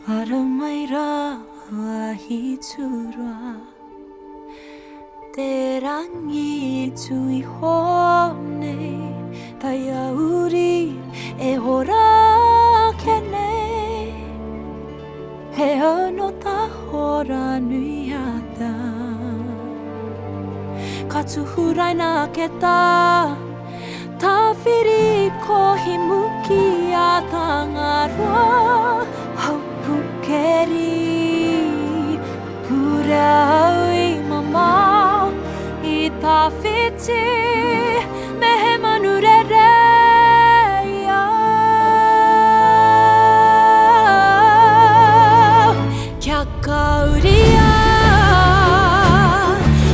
Ara mai rā wāhi tūroa Te rangi tū iho nei Taiauri e hora ake nei He au nō Tahora nui ata Ka tuhuraina ake tā Tāwhiri kohi muki a Tangaroa Haupukeri Purea au i mamao i tawhiti Me he manu rere i au Kia kauria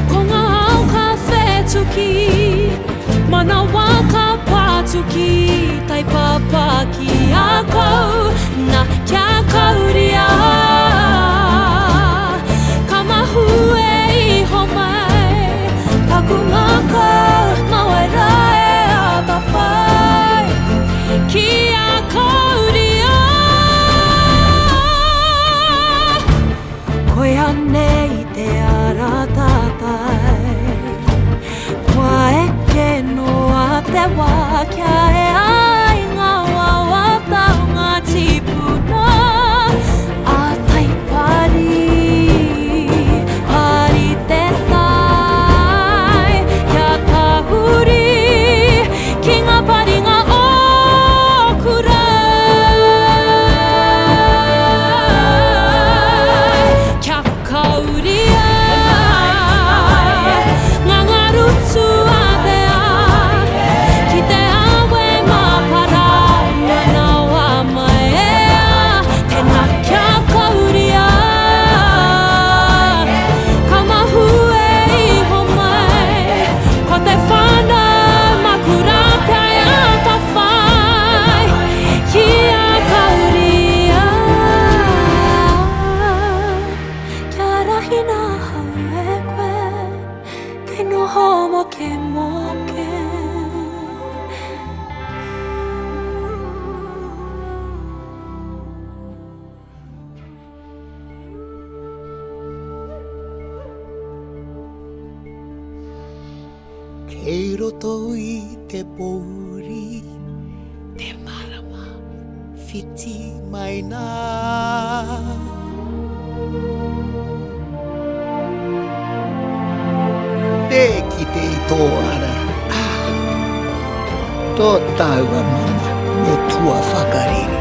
Ko ngā ao ka whetuki Manawa ka pātuki Tai pāpā ki a kou Na kia kauria Ka mahue iho mai Taku ngākau Mā wai rā e atawhai Kia kauria Koia nei te ara tātai Kua eke noa te wā kia ea ai ngā wawata o ngā tīpuna A Taipari, pari te tai Kia tahuri ki ngā paringa o Kura Kia Kauria ngā ngarutu a te ao Ki te awe māpara manawa maea Tēnā kia kauria Ka mahue iho mai Ko te whānau maku rā pea e atawhai Kia kauria Kia arahina ahau e koe, kei noho mokemoke. Kei roto i te pōuri, te marama whiti mai nā. Tē kite i tō ara, ā, tō tāua mana mō tua whakarere.